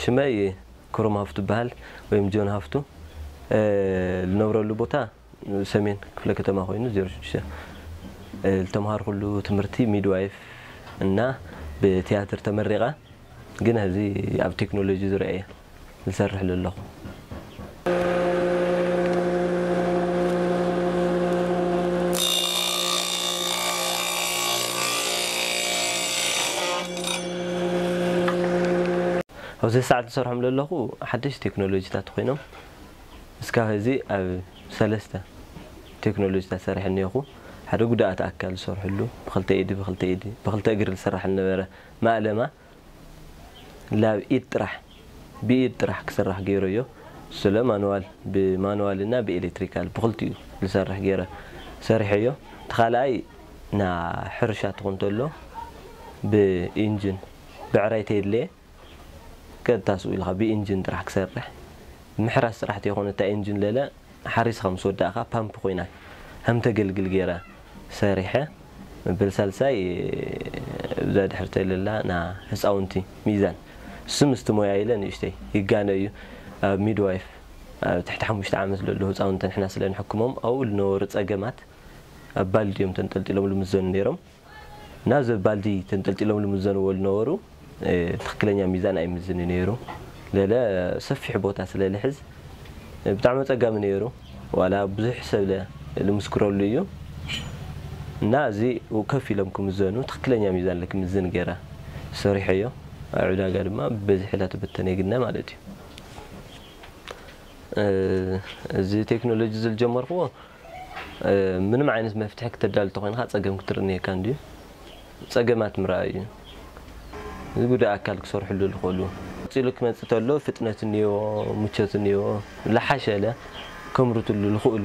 ሽመይ ክሮም ሃፍቱ ይበሃል፣ ወይም ጆን ሃፍቱ። ዝነብረሉ ቦታ ሰሜን ክፍለ ከተማ ኮይኑ፣ ዜሮ ሽዱሽተ። ዝተምሃርኩሉ ትምህርቲ ሚድዋይፍ እና ብቲያትር ተመሪቐ፣ ግን ሕዚ ኣብ ቴክኖሎጂ ዙርያ እየ ዝሰርሕ ዘለኹ። ኣብዚ ሰዓት ዝሰርሖም ዘለኹ ሓደሽ ቴክኖሎጂታት ኮይኖም፣ እስካብ ሕዚ ኣብ ሰለስተ ቴክኖሎጂታት ሰሪሐ እኒኦኹ። ሓደ ጉዳኣት ኣካል ዝሰርሕሉ፣ ብክልተ ኢድ፣ ብክልተ ኢድ፣ ብክልተ እግሪ ዝሰራሕ ዝነበረ ማእለማ፣ ላብ ኢድ ጥራሕ፣ ብኢድ ጥራሕ ክስራሕ ገይረዮ። ስለ ማኑዋል፣ ብማኑዋል እና ብኤሌክትሪካል ብክልቲኡ ዝሰርሕ ገይረ ሰሪሐዮ። እቲ ካልኣይ ና ሕርሻ ትኾን ተሎ ብኢንጂን ብዕራይ ተየድለየ ቀጥታ ስኡ ኢልካ ብኢንጂን ጥራሕ ክሰርሕ። ምሕራስ ጥራሕ ተይኮነ እታ ኢንጂን ለለ ሓሪስኻ ምስ ወዳእካ ፓምፕ ኮይና ከም ተገልግል ገይረ ሰሪሐ። መበል ሳልሳይ እዛ ድሕርተይ ለላ ና ህፃውንቲ ሚዛን፣ እሱ ምስቲ ሞያ ኢለ ንእሽተይ ይጋነ እዩ። ኣብ ሚድዋይፍ ኣብ ትሕቲ ሓሙሽተ ዓመት ለሎ ህፃውንቲ ንሕና ስለ ንሕክሞም ኣብኡ ዝነበሩ ፀገማት ኣብ ባልዲ እዮም ተንጠልጢሎም ልምዘኑ ነይሮም። ናብዚ ባልዲ ተንጠልጢሎም ልምዘንዎ ዝነበሩ ትክክለኛ ሚዛን ኣይምዝን ነይሩ። ለለ ሰፊሕ ቦታ ስለ ልሕዝ ብጣዕሚ ኣፀጋሚ ነይሩ። ዋላ ብዙሕ ሰብ ለ ልምስክረሉ እዩ። እና እዚ ከፍ ኢሎም ክምዘኑ ትክክለኛ ሚዛን ልክምዝን ገይረ ሰሪሐዮ። ኣብ ዕዳጋ ድማ ብበዝሒ ላተበተነ የግነ ማለት እዩ። እዚ ቴክኖሎጂ ዝልጀመርክዎ ምንም ዓይነት መፍትሒ ክተዳሉ ተኮይንካ ፀገም ክትርኢ እኒሀካ እንድዩ። ፀገማት ምርኣይ እዩ። ዝጉዳእ ኣካል ክሰርሕሉ ዝኽእሉ። ቀፂሉ ክመፅእ ተሎ ፍጥነት እኒዎ፣ ምቾት እኒዎ፣ ዝሓሸለ ከምርትሉ ዝኽእሉ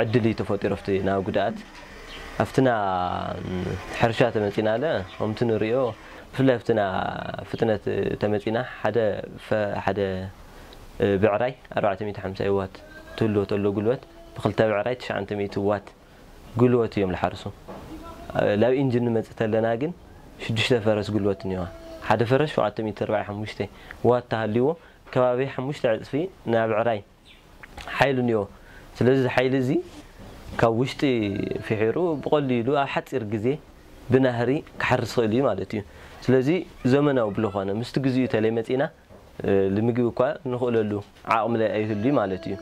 ዕድል እዩ ተፈጢሩ ኣብቲ ናብ ጉዳኣት። ኣብቲ ና ሕርሻ ተመፂናለ ከምቲ ንሪኦ፣ ብፍላይ ኣብቲ ና ፍጥነት ተመፂና ሓደ ፈ- ሓደ ብዕራይ ኣርባዕተ ሚእቲ ሓምሳ ዋት ትህልዎ ተሎ ጉልበት፣ ብክልተ ብዕራይ ትሽዓተ ሚእቲ ዋት ጉልበት እዮም ዝሓርሱ። ላብ ኢንጂን ንመፅእ ተለና ግን ሽዱሽተ ፈረስ ጉልበት እኒዋ። ሓደ ፈረስ ሸውዓተ ሚእቲ ኣርባዓ ሓሙሽተ ዋት ተሃልይዎ ከባቢ ሓሙሽተ ዕፅፊ ናብ ዕራይ ሓይሉ እኒዎ። ስለዚ እዚ ሓይሊ እዚ ካብ ውሽጢ ፍሒሩ ብቐሊሉ ኣብ ሓፂር ግዜ ብናህሪ ክሓርስ ይኽእል እዩ ማለት እዩ። ስለዚ ዘመናዊ ብዝኾነ ምስቲ ግዜኡ ተለይመፂና ንምግቢ እኳ ንኽእለሉ ዓቕሚ ኣይህሉ ማለት እዩ።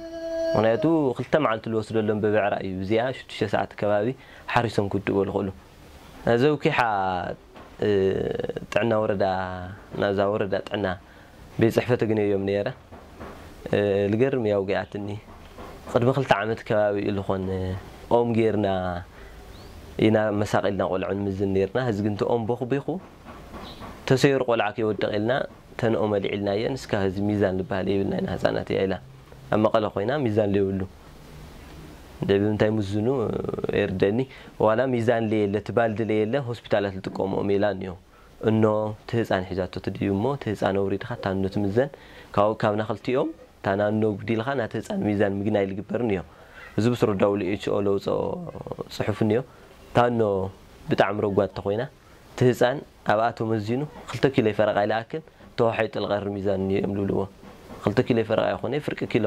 ምክንያቱ ክልተ መዓልቲ ዝወስደሎም ብብዕራይ እዩ። እዚኣ ሽዱሽተ ሰዓት ከባቢ ሓሪሶም ክውድእዎ ዝኽእሉ። ናብዚ ውኪሓ ጥዕና ወረዳ፣ ናብዛ ወረዳ ጥዕና ቤት ፅሕፈት እግነዮም ነይረ። ልገርም እያ ውግኣትኒ። ቅድሚ ክልተ ዓመት ከባቢ እዩ ዝኾን ኦም ጌርና ኢና መሳቒልና ቆልዑ ንምዝን ነይርና። ሕዚ ግን እቲ ኦም ቦኽቢኹ ተሰይሩ ቆልዓ ከይወድቕ ኢልና ተን ኦም ኣልዒልናየን። እስካ ሕዚ ሚዛን ዝበሃል የብልና ኢና ህፃናት እያ ኢላ ኣብ መቐለ ኮይና ሚዛን ለይብሉ ደብ ምንታይ ምዝኑ የርደኒ። ዋላ ሚዛን ለየለ ትባልዲ ለየለ ሆስፒታላት ዝጥቀምኦም ኢላ እኒኦ። እኖ እቲ ህፃን ሒዛቶ ትድዩ እሞ እቲ ህፃን ኣውሪድኻ ታኖ ትምዘን። ካብኡ ካብ ናክልቲኦም ታናኖ ጉዲልኻ ናቲ ህፃን ሚዛን ምግናይ ልግበርን እዮ። እዚ ብስሩ ዳውል ኤች ኦ ለውፅኦ ፅሑፍ እኒዮ። ታኖ ብጣዕሚ ረጓድ ተኮይና እቲ ህፃን ኣብኣ ተመዚኑ ክልተ ኪሎ ፈረቃ ይልኣክል ተዋሒጡ ልቐሪ ሚዛን እኒዮ እዮም ልብልዎ። ክልተ ኪሎ ፈረቃ ይኮነ ፍርቂ ኪሎ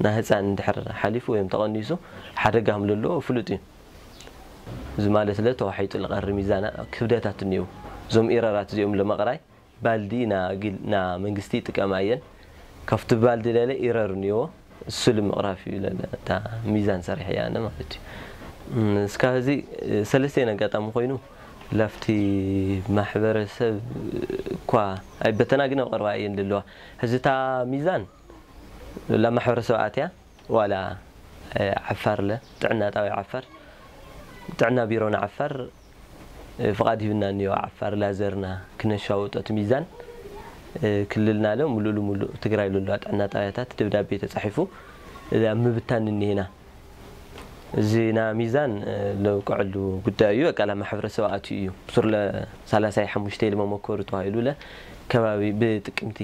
ና ህፃን እንድሕር ሓሊፉ ወይም ተቐኒሱ ሓደጋ ከም ዘለዎ ፍሉጥ እዩ። እዚ ማለት ለ ተዋሒጡ ልቐሪ ሚዛና ክብደታት እኒው እዞም ኢረራት እዚኦም ለመቕራይ ባልዲ ና ግል ና መንግስቲ ይጥቀማ እየን። ካብቲ ባልዲ ለለ ኢረር እኒዎ እሱ ልምቕራፍ እዩ ለለ እታ ሚዛን ሰሪሐ እያ ኣነ ማለት እዩ። እም፣ እስካ እዚ ሰለስተ ኣጋጣሚ ኮይኑ ላፍቲ ማሕበረሰብ እኳ ኣይበተና ግን ኣብ ቀርባ እየን ዘለዋ። ሕዚ እታ ሚዛን ላ ማሕበረሰብ ኣትያ ዋላ ዓፋር ለ ጥዕና ጣብያ ዓፋር ጥዕና ቢሮና ዓፋር ፍቓድ ሂብና እኒዮ ዓፋር ላዘርና ክነሻውጦ እቲ ሚዛን ክልልና ለ ሙሉእ ልሙሉእ ትግራይ ለለዋ ጥዕና ጣብያታት ደብዳቤ ተፃሒፉ ኣብ ምብታን እኒሄና። እዚ ና ሚዛን ለውቅዐሉ ጉዳይ እዩ። በቃ ላ ማሕበረሰብ ኣትዩ እዩ ብሱር ለ ሰላሳ ሓሙሽተ ልመመኮሩ ተባሂሉ ለ ከባቢ ብጥቅምቲ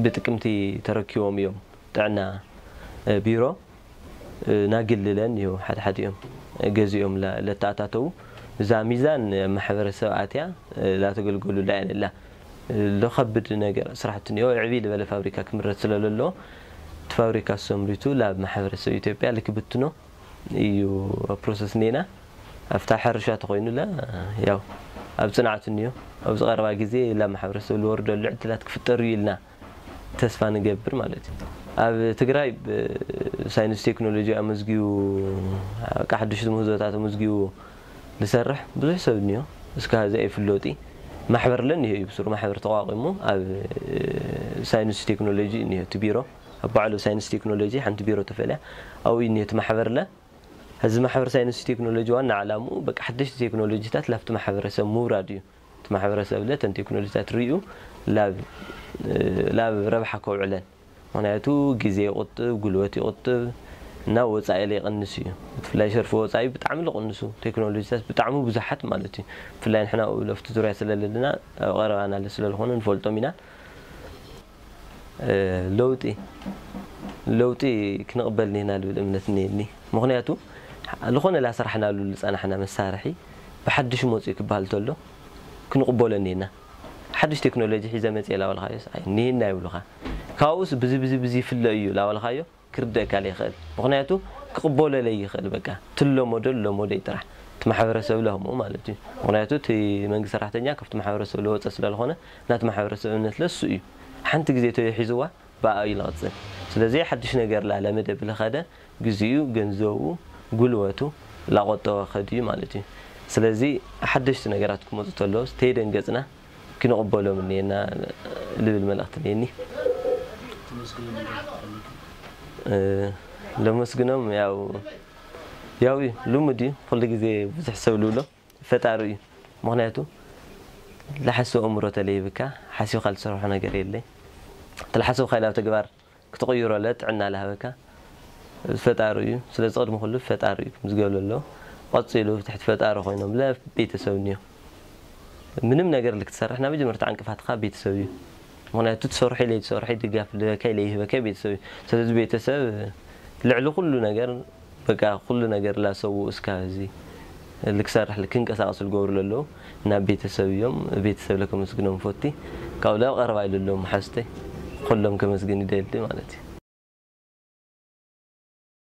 ብጥቅምቲ ተረኪቦም እዮም። ጥዕና ቢሮ ናግልለን እዩ ሓደ ሓደ እዮም ገዚኦም ለተኣታተው እዛ ሚዛን ማሕበረሰብ ኣትያ ላተገልገሉላ እያ ለላ። ለኸብድ ነገር ስራሕቲ እኒኦ። ዕብይ ዝበለ ፋብሪካ ክምረት ስለለሎ እቲ ፋብሪካ ሰምሪቱ ላብ ማሕበረሰብ ኢትዮጵያ ልክብትኖ እዩ ፕሮሰስ እኒና። ኣብታ ሕርሻ ተኾይኑለ ያው ኣብ ፅንዓት እኒኦ። ኣብዚ ቀረባ ግዜ ላብ ማሕበረሰብ ዝወርደሉ ዕድላት ክፍጠር እዩ ኢልና ተስፋ ንገብር ማለት እዩ። ኣብ ትግራይ ሳይንስ ቴክኖሎጂ ኣመዝጊቡ፣ ሓድሽ ምህዞታት ኣመዝጊቡ ዝሰርሕ ብዙሕ ሰብ እኒኦ። እስካ እዚ ኣይፍለጢ። ማሕበር ለ እኒኦ እዩ ብስሩ ማሕበር ተቋቂሙ ኣብ ሳይንስ ቴክኖሎጂ እኒኦ እቲ ቢሮ። ኣብ ባዕሉ ሳይንስ ቴክኖሎጂ ሓንቲ ቢሮ ተፈልያ ኣብኡ እዩ እኒኦ እቲ ማሕበር ለ። እዚ ማሕበር ሳይንስ ቴክኖሎጂ ዋና ዓላምኡ በቃ ሓደሽቲ ቴክኖሎጂታት ላብቲ ማሕበረሰብ ምውራድ እዩ። እቲ ማሕበረሰብ ለ ተን ቴክኖሎጂታት ርእዩ ላብ ረብሓ ከውዕለን። ምክንያቱ ግዜ ይቁጥብ፣ ጉልበት ይቁጥብ እና ወፃኢ ለ ይቀንስ እዩ። ብፍላይ ሸርፊ ወፃኢ ብጣዕሚ ልቅንሱ ቴክኖሎጂታት ብጣዕሚ ብዙሓት ማለት እዩ። ብፍላይ ንሕና ኣብኡ ለፍቲ ዙርያ ስለለለና ኣብ ቀረባና ለ ስለልኾነ ንፈልጦም ኢና። ለውጢ ለውጢ ክንቕበል ኒና ልብል እምነት እኒኒ። ምክንያቱ ዝኾነ ላሰራሕናሉ ዝፀናሕና መሳርሒ ብሓድሽ መፅኡ ክበሃል ተሎ ክንቕበሎ ኒና። ሓድሽ ቴክኖሎጂ ሒዘ መፅእ ላበልካዮስ ኣይ ኒና ይብሉካ። ካብኡስ ብዚ ብዚ ብዚ ይፍለ እዩ ላበልካዮ ክርደእካ ለይኽእል። ምክንያቱ ክቕበሎ ለይኽእል በቃ ትለመዶ ለመዶ ጥራሕ እቲ ማሕበረሰብ ለህምኡ ማለት እዩ። ምክንያቱ እቲ መንግስቲ ሰራሕተኛ ካብቲ ማሕበረሰብ ለወፀ ስለዝኾነ ናቲ ማሕበረሰብ እምነት ለሱ እዩ። ሓንቲ ግዜ ተሒዝዋ ብኣኡ ይልቕፅል። ስለዚ ሓድሽ ነገር ላለመደ ብልኸደ ግዚኡ፣ ገንዘቡ፣ ጉልበቱ ላቆጠበ ከድዩ ማለት እዩ። ስለዚ ሓደሽቲ ነገራት ክመፁ ተለዉ ተይደንገፅና ክንቕበሎም እኒአና ልብል መልእኽቲ እኒአኒ። ለመስግኖም ያው ያው እዩ ልሙድ እዩ። ኩሉ ግዜ ብዙሕ ሰብ ልብሎ ፈጣሪ እዩ። ምክንያቱ ለሓስብ ኣእምሮ ተለይብካ ሓሲብካ ልትሰርሖ ነገር የለይ። ተለሓስብካ ኢላ ተግባር ክትቕይሮ ለ ጥዕና ለሃበካ ፈጣሪ እዩ። ስለዚ ቅድሚ ኩሉ ፈጣሪ እዩ ዝገብረ ኣሎ። ቀፂሉ ትሕቲ ፈጣሪ ኮይኖም ለ ቤተሰብ እኒኦ። ምንም ነገር ልክትሰርሕ ናብ መጀመርታ ዕንቅፋትካ ቤተሰብ እዩ። ምክንያቱ ትሰርሑ ኢለ ትሰርሑ ድጋፍ ልበካ ኢለ ይህበካ ቤተሰብ እዩ። ስለዚ ቤተሰብ ልዕሊ ኩሉ ነገር በቃ ኩሉ ነገር ላሰው እስካ እዚ ልክሰርሕ ክንቀሳቀሱ ልገብሩ ለለዉ ናብ ቤተሰብ እዮም። ቤተሰብ ለከመስግኖም ፈቲ ካብ ላብ ቀረባ ኢሉ ኣለዉ መሓዝተይ ኩሎም ከመስግን ይደሊ ማለት እዩ።